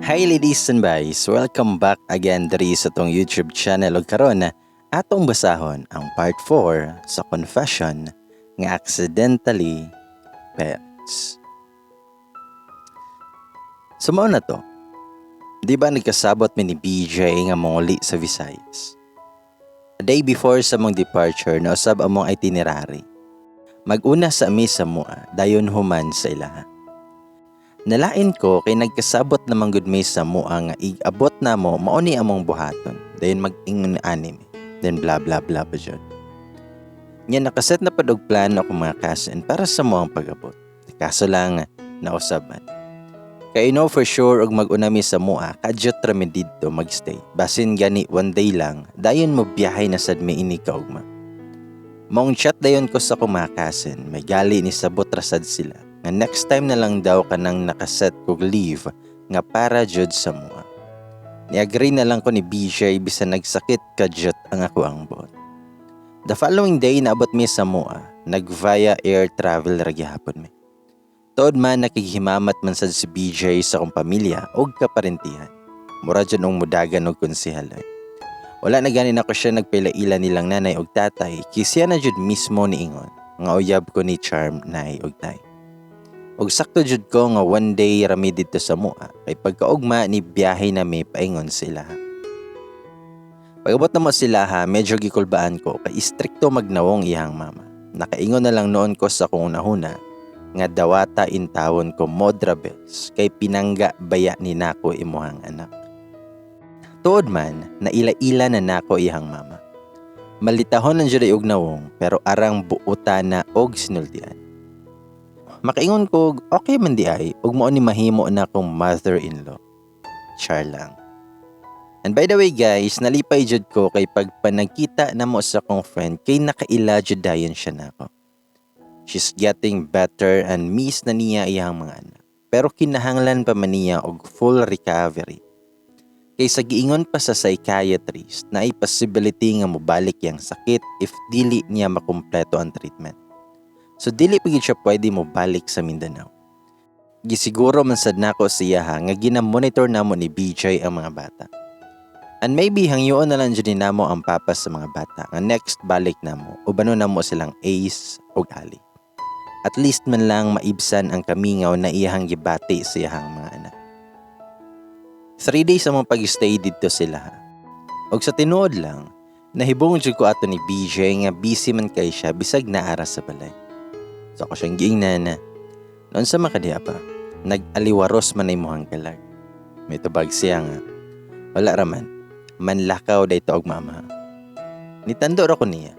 Hi, ladies and boys! Welcome back again diri sa atong YouTube channel ug karon atong basahon ang part 4 sa confession nga accidentally parents. So mao na to. Di ba nagkasabot mi ni BJ nga monguli sa Visayas? A day before sa among departure, nausab among itinerary. Mag-una sa mi sa mua, dayon human sa ilaha. Nalain ko kay nagkasabot naman gud mi sa mua nga ig-abot namo, mao ni among buhaton. Dayon mag-ingon anime. Then blah blah blah pa jud. Nya nakaset na pud og plano akong mga cousin para sa among pag-abot. Kaso lang nausab man. Kay know for sure og mag-una mi sa mua, kadyot ra mi didto magstay. Basin gani one day lang, dayon mo biyahe na sad mi ini kaugma. Maong chat dayon ko sa akong mga cousin, may gali ni sabot ra sad sila nga next time na lang daw kanang nakaset kog leave nga para jud sa mua. Ni-agree na lang ko ni BJ bisan nagsakit kadyot ang ako ang buot. The following day, naabot mi sa mua, nag via air travel ra gihapon mi. Tuod man nakighimamat man sad si BJ sa akong pamilya og kaparentihan. Mura jud og mudagan og konsehal ay. Wala na gani nako siya nagpaila-ila nilang nanay og tatay kay siya na jud mismo niingon nga uyab ko ni Charm nay og tay. Og sakto jud ko nga one day rami didto sa mua kay pagkaugma ni biyahe na mi paingon sila. Pag-abot namo sila ha, medyo gikulbaan ko kay istrikto magnawong iyang mama. Nakaingon na lang noon ko sa akong unahuna nga dawata intawon ko Modra Bells kay pinangga baya ni nako imuhang anak. Tuod man, naila-ila na nako iyang mama. Malitahon ang jud og nawong pero arang buuta na og sinultian. Makaingon ko okay man di ay ug mao ni mahimo na akong mother-in-law. Char lang. And by the way, guys, nalipay jud ko kay pagpanagkita namo sa akong friend kay nakaila jud dayon siya nako. She's getting better and miss na niya iyang mga anak. Pero kinahanglan pa man niya og full recovery. Kay sa giingon pa sa psychiatrist na ay possibility nga mobalik yang sakit if dili niya makumpleto ang treatment. So dili pa gid siya pwede mobalik sa Mindanao. Gisiguro man sad nako siya ha nga gina-monitor namo ni BJ ang mga bata. And maybe hangyoon na lang jud ni namo ang papa sa mga bata nga next balik namo ubanon namo silang Ace ug Ali. At least man lang maibsan ang kamingaw na iyahang gibati sa iyahang mga anak. 3 days among pag-stay didto sila ha. Og sa tinuod lang, nahibong jud ko ato ni BJ nga busy man kay siya bisag naara sa balay. So ako siyang giingnan na, "Noon sa makadiha pa, nag-aliwaros man ay muhang kalag." May tubag siya nga, "Wala raman, manlakaw day to og mama." Nitando ra ko niya.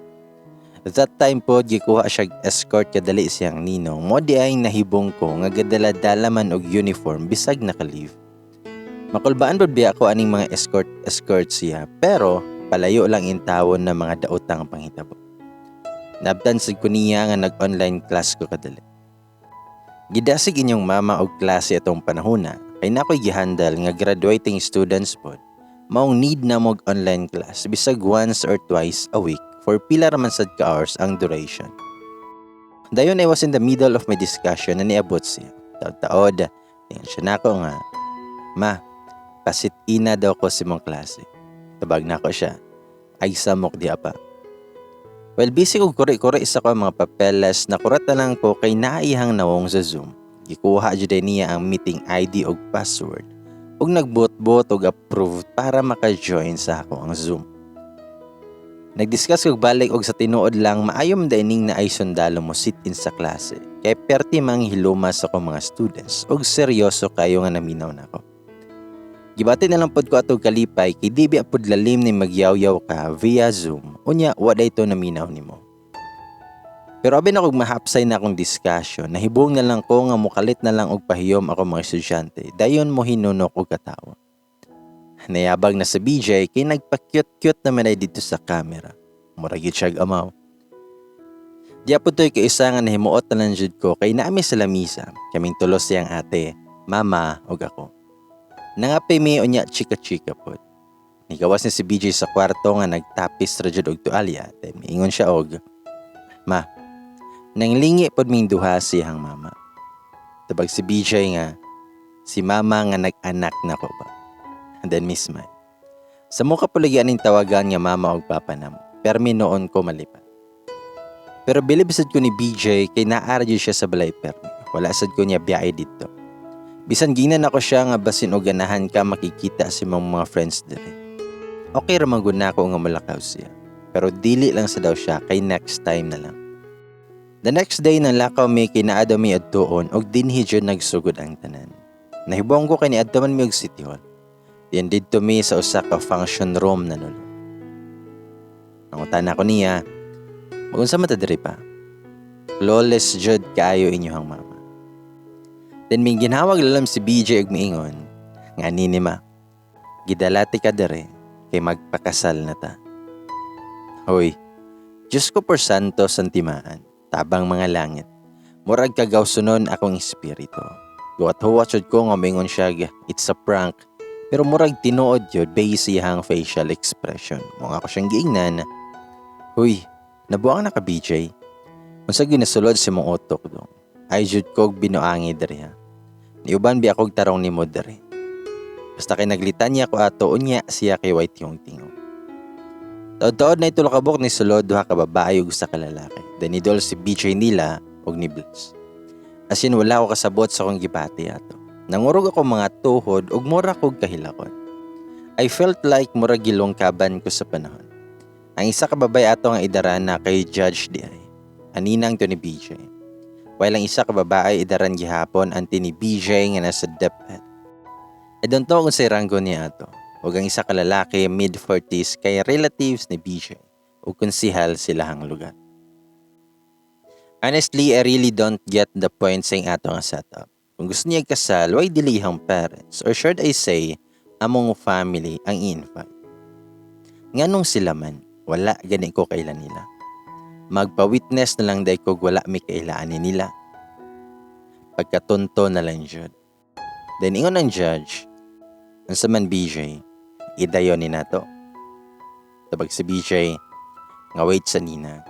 That time po, gikuha siya escort kadali siyang ninong. Mao di ay nahibong ko nga gadala-dala man og uniform bisag naka-leave. Makulbaan pod biya ako aning mga escort escort siya, pero palayo lang intawon na mga daotang panghitabo. Nabtan sad ko niya nga nag-online class ko kadali. Gidasig inyong mama og klase atong panahona kay nakoy gihandle nga graduating students pod. Maong need na mo og online class bisag once or twice a week for pila ra man sad ka hours ang duration. Dayon I was in the middle of my discussion na niabot siya. Taod-taod, tingnan siya nako nga, "Ma, pasit-ina daw ko sa imong klase." Tabag nako siya, "Ay samok di pa." Well, busy ko kuri-kuri sa ko mga papeles, nakurat na lang ko kay naihang nawong sa Zoom. Gikuha jud niya ang meeting ID og password ug nagbot-bot og approve para maka-join sa ako ang Zoom. Nagdiscuss kog balik og sa tinuod lang maayo man dining na ay sundalo mo sit in sa klase kay perti mang hiluma sa akong mga students og seryoso kayo nga naminaw nako. Gibati na lang pod ko atog kalipay kay di biya pod lalim ni magyawyaw ka via Zoom unya wa ito naminaw nimo. Pero abi na kog mahapsay na akong discussion, nahibong na lang ko nga mukalit na lang og pahiyom ako mga estudyante, dayon mo hinunok og katawa. Nayabag na sa BJ kay nagpa-cute-cute naman ay dito sa camera. Mura gyud siya amaw. Diya po to'y kaisa nga nahimuot na lang jud ko kay naami sa lamisa, kaming tulos siyang ate, mama ug ako. Nangape mi unya chika-chika pod. Nigawas ni si BJ sa kwarto nga nagtapis ra jud og tualya, then miingon siya og, "Ma, nanglingi pod ming duha siyang mama." Tabag si BJ nga, Si mama nga nag-anak nako ba. And then Miss Mai. Sa muka po lagi aning tawagan nga mama og papa namo. Permi noon ko malipat. Pero bilib sad ko ni BJ kay naa ra jud siya sa balay permi. Wala sad ko niya biyahe didto. Bisan ginan ako siya nga basin og ganahan ka makikita sa imong mga friends diri. Okay ra man gud nako nga malakaw siya. Pero dili lang sa daw siya kay next time na lang. The next day nang lakaw mi kay naa daw mi adtuon og dinhi jud nagsugod ang tanan. Nahibong ko kay niadto man mi og City Hall. Diyan didto mi sa usa ka function room na nulo. Nangutana ko niya, "Magunsa man ta diri, Pa? Flawless jud kaayo inyohang mama." Then mingginhawag lalam si BJ og miingon nga nini, "Ma, gidala tika diri kay magpakasal na ta." Hoy, Diyos ko por santo santimaan, tabang mga langit. Murag kagawsunon akong espiritu. Guwat-huwat jud ko nga mingon siya, "It's a prank." Pero murag tinuod yun base iyang facial expression. Mga ako siyang giingnan, "Huy, nabuang na ka, BJ. Unsa ginasulod sa imong utok dong? Ay jud kog binuangi diri ha. Niuban bi akog tarong nimo diri." Basta kay naglitanya ko ato, unya siya kay white yung tingog. Taod-taod na itulo kabuk ni sulod duha ka babae ug usa ka lalaki. Then nidol si BJ nila ug ni Bliss. As in wala ko kasabot sa akong gibati ato. Nangurog ako mga tuhod ug mura kog kahilakon. I felt like mura gilungkaban ko sa panahon. Ang isa ka babae ato nga idaran na kay Judge di ay. Aninang to ni BJ. While ang isa ka babae idaran gihapon anti ni BJ nga nasa DepEd. I don't know kung sa ranggo niya ato. Ug ang isa ka lalaki, mid-40s, kay relatives ni BJ ug konsihal silahang lugar. Honestly, I really don't get the point sa ato nga setup. Kung gusto niya kasal, why dili iyang parents? Or should I say, among family ang i-invite? Nganong sila man, wala gani ko kailan nila. Magpa-witness na lang day ko, wala mi kailaan nila. Pagkatunto na lang jud. Then ingon ang judge, "Unsa man, BJ, idayon ni nato?" Tabag si BJ, nga wait sa nina.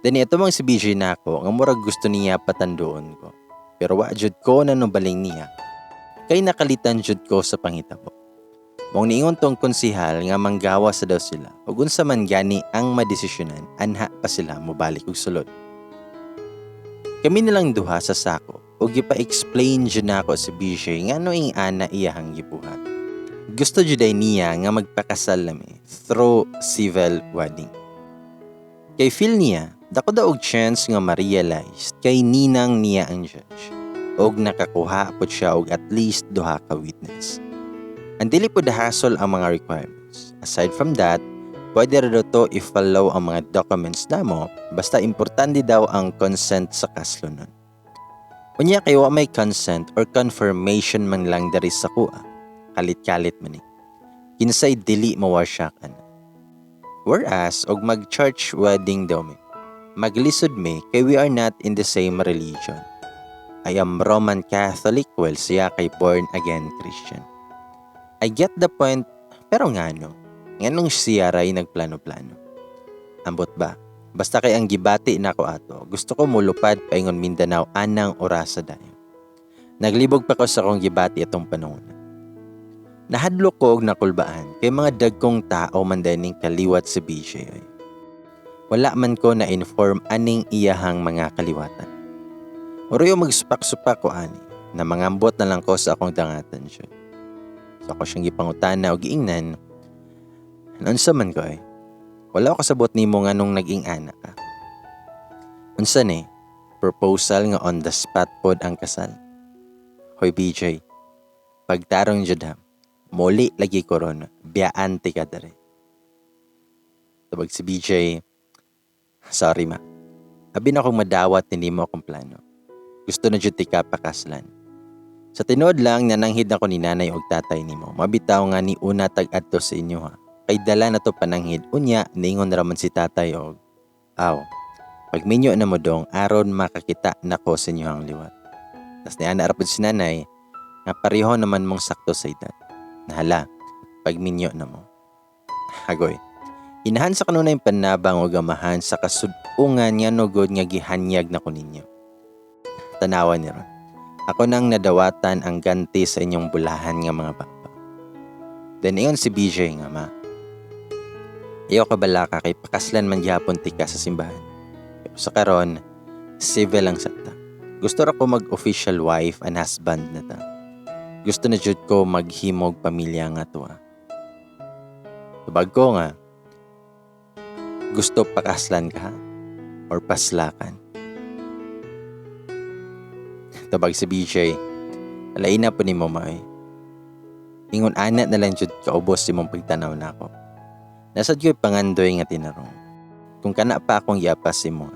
Then ito mang si BJ nako nga murag gusto niya patanduon ko. Pero wa jud ko na baling niya. Kay nakalitan jud ko sa pangitabo. Mong niingon tong konsihal nga manggawa sa daw sila. Ug unsa man gani ang madesisyonan, anha pa sila mobalik og sulod. Kami nilang duha sa sako ug gipa-explain jud nako si BJ nga ano ing ana iyahang gibuhat. Gusto jud ay niya nga magpakasal nami through civil wedding. Kay feel niya, dako daw og chance nga ma-realize kay ninang niya ang judge og nakakuha pod siya og at least duha ka witness. Ang dili po hasol ang mga requirements. Aside from that, pwede ra daw to i-follow ang mga documents namo, basta importante daw ang consent sa kaslonon. Unya kay wa may consent or confirmation man lang diri sa kuha. Kalit-kalit man ni. Kinsay dili mawasyak ana. Whereas og mag-church wedding daw mi, maglisod mi kay we are not in the same religion. I am Roman Catholic while siya kay born again Christian. I get the point, pero ngano? Nganong siya ray nagplano-plano? Ambot ba? Basta kay ang gibati nako ato, gusto ko mulupad paingon Mindanao anang orasa dayon. Naglibog pa ko sa akong gibati atong panahon. Nahadlok ko og nakulbaan kay mga dagkong tao man ning kaliwat sa BJ. Wala man ko na inform aning iyahang mga kaliwatan. Oroyo magsupak-supak ko ani na mangambot na lang ko sa akong dangatan siya. So ako siyang gipangutana og giingnan, "Unsa man ko eh? Wala ko kasabot nimo nganong naging ana ka. Unsa ni? Proposal nga on the spot pod ang kasal? Hoy BJ, pagtarong jud ha, muli lagi ko ron, biyaan ti ka dere." Tabag si BJ, "Sorry, Ma. Abi na akong madawat hindi mo akong plano. Gusto na jud tika pakaslan. Sa tinuod lang, nananghid ako ni nanay og tatay nimo. Mabitaw nga ni una tag adto sa inyo ha. Kay dala na to pananghid. Unya, niingon raman si tatay og, aw, pagminyo na mo dong aron makakita nako sa inyo ang liwat. Tas ni ana rapod si nanay, nga pareho naman mong sakto sa edad. Nahala, pagminyo na mo." Hagoy. Inahan sa kanunay panabang o gamahan sa kasudungan nga nugod nga gihanyag na ko ninyo. Tanawan ni ron. Ako nang nadawatan ang ganti sa inyong bulahan nga mga baba. Then ingon si BJ nga, "Ma, ayaw ka balaka kay pakaslan man gihapon tika sa simbahan. Pero sa karon, civil lang sa ta. Gusto ra ko mag-official wife and husband na ta. Gusto na jud ko maghimog pamilya nga tuwa." Tubag ko nga, "Gusto pakaslan ka ha? Or paslakan?" Tubag si BJ, "Alain na po ni mo, maay. Ingon ana na lang jud kaubos imong pagtanaw nako. Nasad ko'y pangandoy nga tinarong. Kung kana pa akong giapas imo,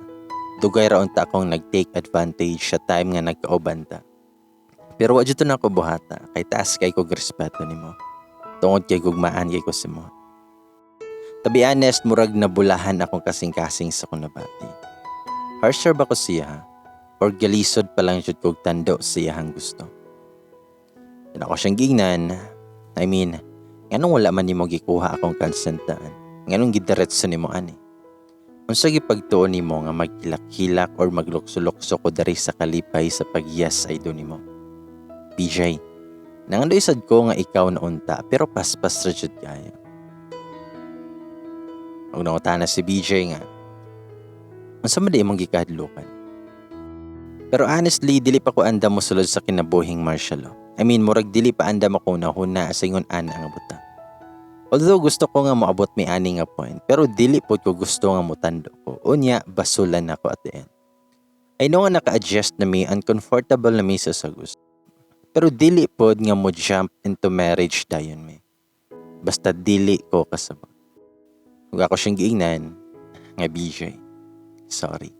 dugay ra unta akong nag-take advantage sa time nga nagkauban ta. Pero wa jud to nako buhata kay taas kay kog respeto nimo. Tungod kay gugmaan kay ko sa imo." To be honest, murag nabulahan akong kasing-kasing sa akong nabati. Harsher ba ko siya? Or galisod pa lang jud kog tando sa iyahang gusto? Yan ako siyang gingnan. I mean, nganong wala man nimo gikuha akong consent daan? Nganong gidiretso nimo ani? Unsa gipagtuo nimo nga maghilak-hilak or maglukso-lukso ko dari sa kalipay sa pag-yes I do nimo? BJ, nangandoy sad ko nga ikaw na unta, pero paspas ra jud kayo." Ug nangutana si BJ nga, "Unsa man di imong gikahadlukan?" Pero honestly, dili pa ko andam mosulod sa kinabuhing martial law. I mean, murag dili pa andam ako nahuna sa ingon ana nga buta. Although gusto ko nga moabot mi ani nga point, pero dili pod ko gusto nga mutando ko. Unya, basulan ako at the end. I know nga naka-adjust na mi and comfortable na mi sa sagus. Pero dili pod nga mo jump into marriage dayon mi. Basta dili ko kasabot. Ug ako siyang giingnan nga, "BJ, sorry.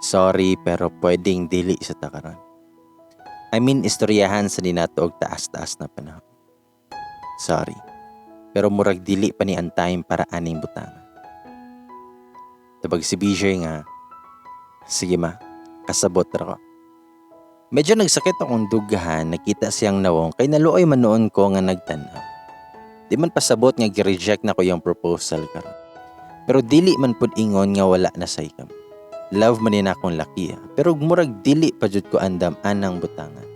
Sorry, pero pwedeng dili sa ta karon. I mean, istoryahan sa ninato og taas-taas na panahon. Sorry. Pero murag dili pa ni ang time para aning butanga." Tubag si BJ nga, "Sige ma, kasabot ra ko." Medyo nagsakit akong dugahan nakita siyang nawong kay naluoy man noon ko nga nagtanaw. Di man pasabot nga gi-reject na ko yung proposal karon. Pero dili man pud ingon nga wala na say kami. Love man ni akong laki ha, pero murag dili pa jud ko andam anang butangan.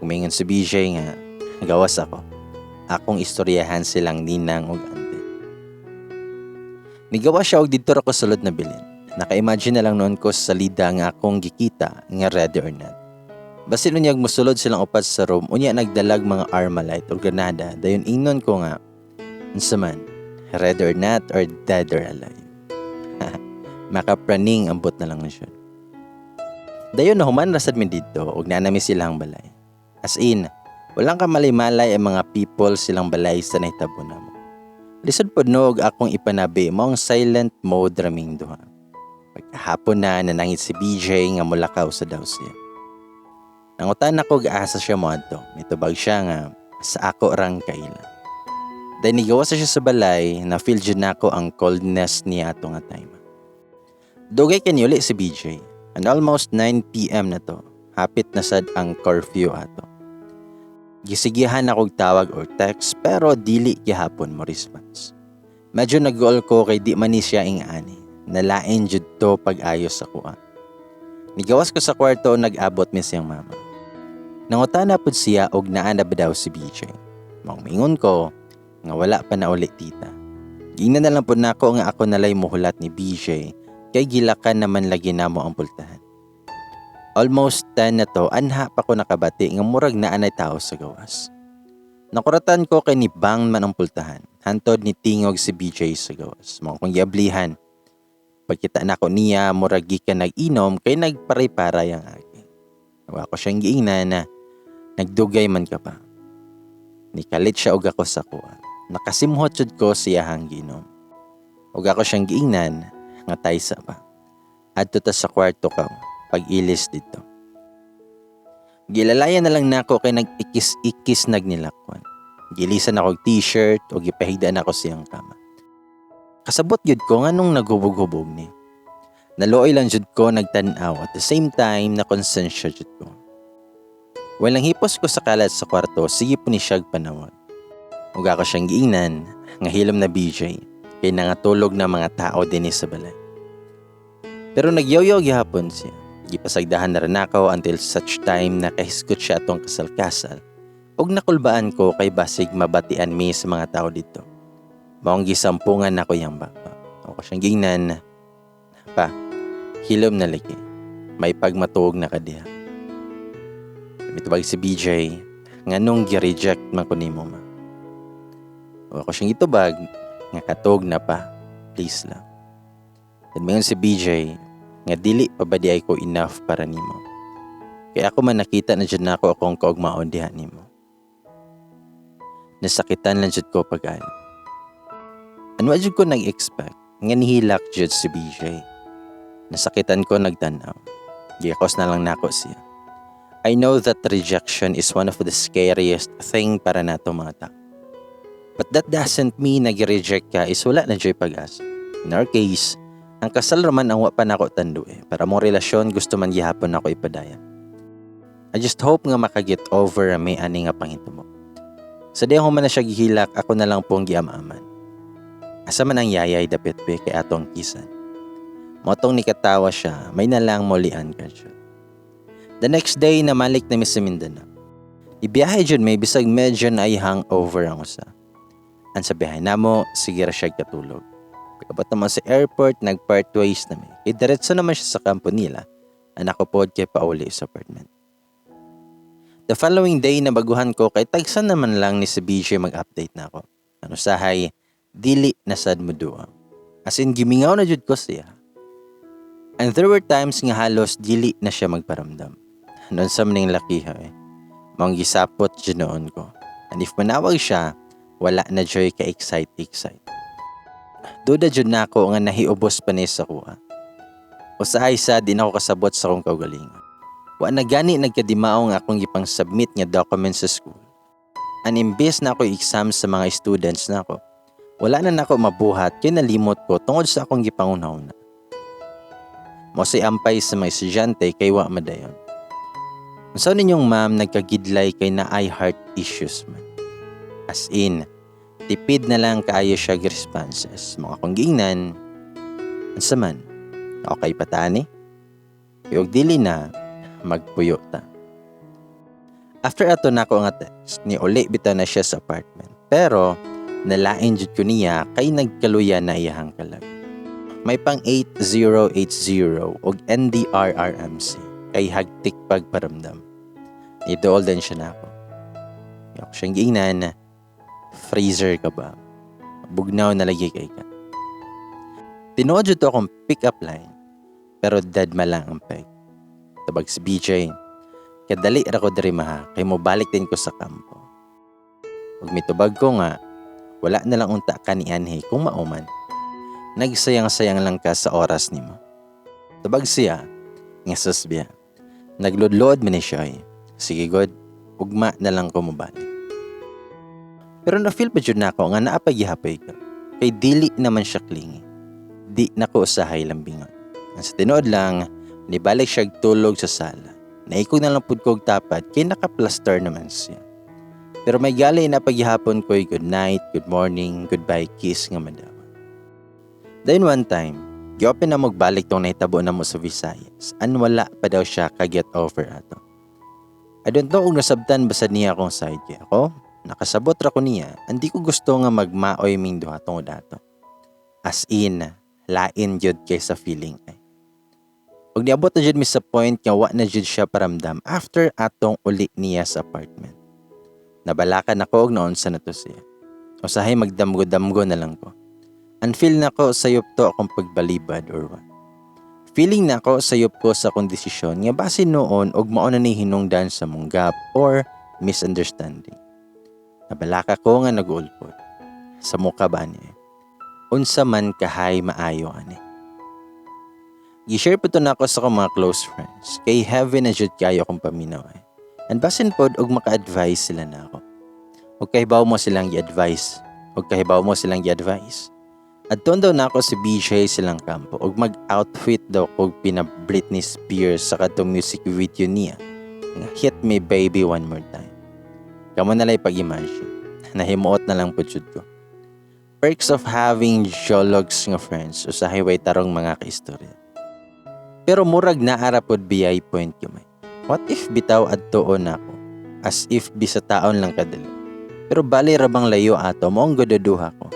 Kumingon si BJ nga, "Gawas ako. Akong istoryahan silang ninang ug ante." Nigawa siya og didto ra ko sulod na bilin. Naka-imagine na lang noon ko sa salida nga akong gikita nga ready or not. Basin unyag mosulod silang upat sa room, unya nagdalag mga armalite o granada, dayon ingnon ko nga, "Unsa man, ready or not or dead or alive?" Makapraning ambot na lang siya. Dayon na human rasad mi didto ug naa nami silang balay. As in, walang kamalay-malay ang mga people silang balay sa nahitabo namo. Lisod pod no og akong ipanabi mo ang silent mode raming duha. Pagkahapon na, nanangit si BJ nga mulakaw sa daw siya. Nangutan ako gaasa siya moadto. Mitubag siya nga sa ako rang kaila. Dahil nigawas siya sa balay, na feel jud nako ang coldness niya ato nga time. Dugay kay niuli si BJ. And almost 9 p.m. na to. Hapit na sad ang curfew ato. Gisigihan ako og tawag or text pero dili gihapon mo response. Medyo nag-goal ko kay di man ni siya ing-ani. Nalain jud to pag-ayos sa kuha. Nigawas ko sa kwarto, nag-abot mi siyang mama. Nangutana pud siya og naa na ba daw si BJ. Maong mingon ko nga wala pa na uli, tita. Gingnan na lang pud nako nga ako nalay muhulat ni BJ kay gilakan naman lagi namo ang pultahan. Almost 10 na to, anha pa ko nakabati nga murag naa nay tao sa gawas. Nakuratan ko kay ni bang man ang pultahan. Hantod ni tingog si BJ sa gawas. Mao kong giablihan. Pagkita nako niya, murag gikan nag-inom kay nagparay-paray ang agi. Wa ko siyang giingnan na, "Nagdugay man ka pa." Nikalit siya og ako sa kuha. Nakasimhot jud ko siyahang giinom. Ug ako siyang giingnan nga, "Taysa pa. Adto ta sa kwarto ka pag-ilis dito." Gilalayan na lang nako kay nag-ikis-ikis nagnilakwan. Gilisan ako og t-shirt o gipahigdaan ako siyang kama. Kasabot gyud ko nganong naghubog-hubog ni. Naluoy lang jud ko nagtan-aw, at the same time na konsensya jud ko. Walang hipos ko sa kalat sa kwarto, sige po ni siyag panawag. Ug ako siyang giingnan nga, "Hilom na BJ, kay nangatulog na mga tao dinhi sa balay." Pero nagyoyo gihapon siya. Gipasagdahan na rin ako until such time na kahisgot siya atong kasal-kasal. Ug nakulbaan ko kay basig mabatian mi sa mga tao dito. Maong gisampungan nako iyang baba. Ako siyang gingnan, "Pa, hilom na lagi. May pagmatuog na ka diha." Mitubag si BJ, "Nganong gi-reject man ko nimo, Ma?" O ako siyang gitubag, nga katog na pa, please lang. Then mayon si BJ, nga dili pa ba di ay ko enough para nimo? Kaya ako man nakita na jud nako akong kaugmaon diha nimo. Nasakitan lang jud ko pag-ayo. Ano jud ko nag-expect nga nihilak jud si BJ. Nasakitan ko nagtanaw. Giyakos na lang nako siya. I know that rejection is one of the scariest thing para nato mga tao. But that doesn't mean nag-reject ka is wala na juy pag-asa. In our case, ang kasal raman ang wa pa nako tando eh. Para mong relasyon gusto man gihapon nako ipadayon. I just hope nga makaget over may ani nga panghitabo. Sa di ako man na siya gihilak, ako na lang pong giamaman. "Asa man ang yayay dapit be kay atong kisan?" Motong nikatawa siya, may nalang molian ka siya. The next day, namalik na mi sa Mindanao. Ibiyahe jud may bisag medyo na ay hangover ang usa. Ang sa biyahe namo, sige ra siya katulog. Pagkabot naman sa airport, nag-part ways na mi. Kay diretso naman siya sa kampo nila. Anak ko pod kay pauli sa apartment. The following day, nabaguhan ko kay tagsan naman lang ni si BJ mag-update na ako. Ano sahay, dili na sad mo duwa. As in, gimingaw na jud ko siya. And there were times nga halos dili na siya magparamdam. Noon sa maning lakiha eh. Maong gisapot jud noon ko. And if manawag siya, wala na juy ka-excite excite. Duda jud nako nga nahiubos pa ni sa kuha. Usahay sa di na ako kasabot sa akong kaugalingon. Wa na gani nagkadimao nga akong gipang submit nga documents sa school. An imbes na ako exam sa mga students nako, wala na nako mabuhat kay nalimot ko tungod sa akong gipangunahuna. Mo si ampay sa mga estudyante kay wa madayon. Unsa ninyong ma'am nagkagidlay kay naay heart issues man. As in, tipid na lang kaayo siya responses. Mga akong giingnan, "Unsa man, okay pa ta ani? Kay og dili na, magpuyo ta." After ato nako nga text, ni uli bitaw na siya sa apartment. Pero, nalain jud ko niya kay nagkaluya na iyahang kalag. May pang 8080 og NDRRMC kay hagtik pagparamdam. Nidool din siya nako. Ako siyang giingnan, "Freezer ka ba? Bugnaw na lagi kay ka." Tinuod jud to akong pick up line, pero dead ma lang ang peg. Tabag si BJ, "Kadali ra ko diri, maha, kay mobalik din ko sa kampo." Ug mitubag ko nga, "Wala na lang unta ka ni anhi kung mauman. Nagsayang-sayang lang ka sa oras nimo." Tubag siya, nga susbiya. Nagludlod man ni siya eh. "Sige god, ugma na lang ko mobalik." Pero na-feel pa jud nako nga naa pa gihapoy ka. Kay dili naman siya clingy. Di na ko usahay lambingon. Ang sa tinuod lang, nibalik siya tulog sa sala. Naikog na lang pud ko og tapad kay naka-plaster naman siya. Pero may gali na paghihapon ko'y good night, good morning, goodbye kiss nga madawat. Then one time, gi-open na magbalik tong nahitabo na mo sa Visayas. An wala pa daw siya ka-get over ato. I don't know kung nasabtan basta niya akong side kay ako. Nakasabot ra ko niya, andi ko gusto nga magmaoy ming duha tungod ato. As in, lain jud kay sa feeling ay. Ug niabot na jud mi sa point nga wa na jud siya paramdam after atong uli niya sa apartment. Nabalakan ako og naunsa na to siya. Usahay magdamgo-damgo na lang ko. Unfeel na ko sayop to akong pagbalibad or what. Feeling na ako sayop ko sa akong desisyon nga base noon og mao na ni hinungdan sa mong gap or misunderstanding. Nabalaka ko nga nag-ulpod. Sa mukha ba niya? Unsa man kahay maayo ani. Gi-share po to nako sa akong mga close friends. Kay heavy na jud kayo akong paminaw eh. And basin pod og maka-advise sila na ako. Og kahibaw mo silang gi-advise. Og kahibaw mo silang gi-advise. Adtoon daw nako si BJ silang kampo og mag-outfit daw kog pina Britney Spears sa kadtong music video niya nga "Hit Me Baby One More Time." Kamo na lang pag-imagine. Nahimuot na lang po jud ko. Perks of having jologs nga friends, usahay way tarong mga kaistorya. Pero murag naa ra pod biyay point gamay. What if bitaw adtuon nako? As if bisataon lang kadali. Pero bali ra bang layo ato, maong gaduduha ko.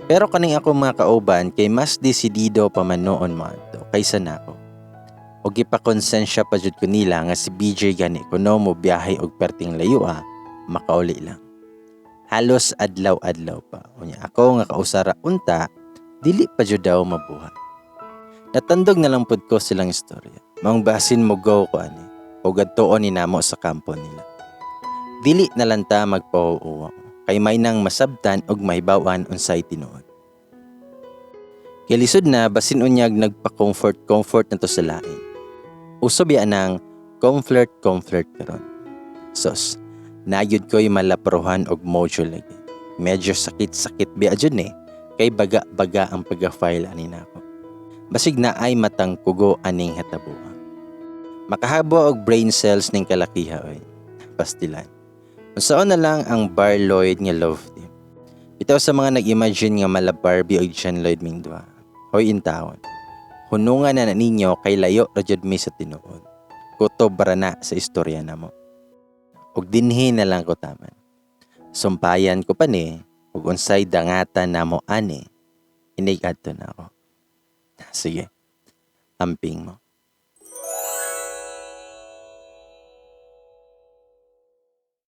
Pero kaning ako mga kauban kay mas desidido pa man noon moadto kaysa nako. Og gipakonsensya pa jud ko nila nga si BJ gani kuno mo biyahe og perting layo ah, makauli lang. Halos adlaw-adlaw pa. Unya ako nga kausara unta, dili pa jud daw mabuhat. Natandog na lang pud ko silang istorya. Maong basin mo go ko ani og adtuon ni namo sa kampo nila. Dili na lang ta magpauuwa kay may nang masabtan og mahibaw-an unsay tinuod. Kay lisod na basin unyag nagpa-comfort comfort na to sa lain. Uso biya nang comfort comfort karon. Sos, nayud ko'y malaparuhan og mojo lagi. Medyo sakit-sakit biya jud ni kay baga-baga ang pagka-file ani nako. Basig na ay matangkugo aning hatabuan. Makahabo og brain cells ning kalakiha oy. Pastilan. Unsaon na lang ang Barloyd nga love team? Bitaw sa mga nag-imagine nga mala Barbie og John Lloyd ming duha. Hoy intawon. Hunungan na ninyo kay layo ra jud mi sa tinuod. Kutob ra na sa istorya namo. Ug dinhi na lang ko taman. Sumpayan ko pa ni ug unsay dangatan namo ani. Inig adto na ako. Sige. Amping mo.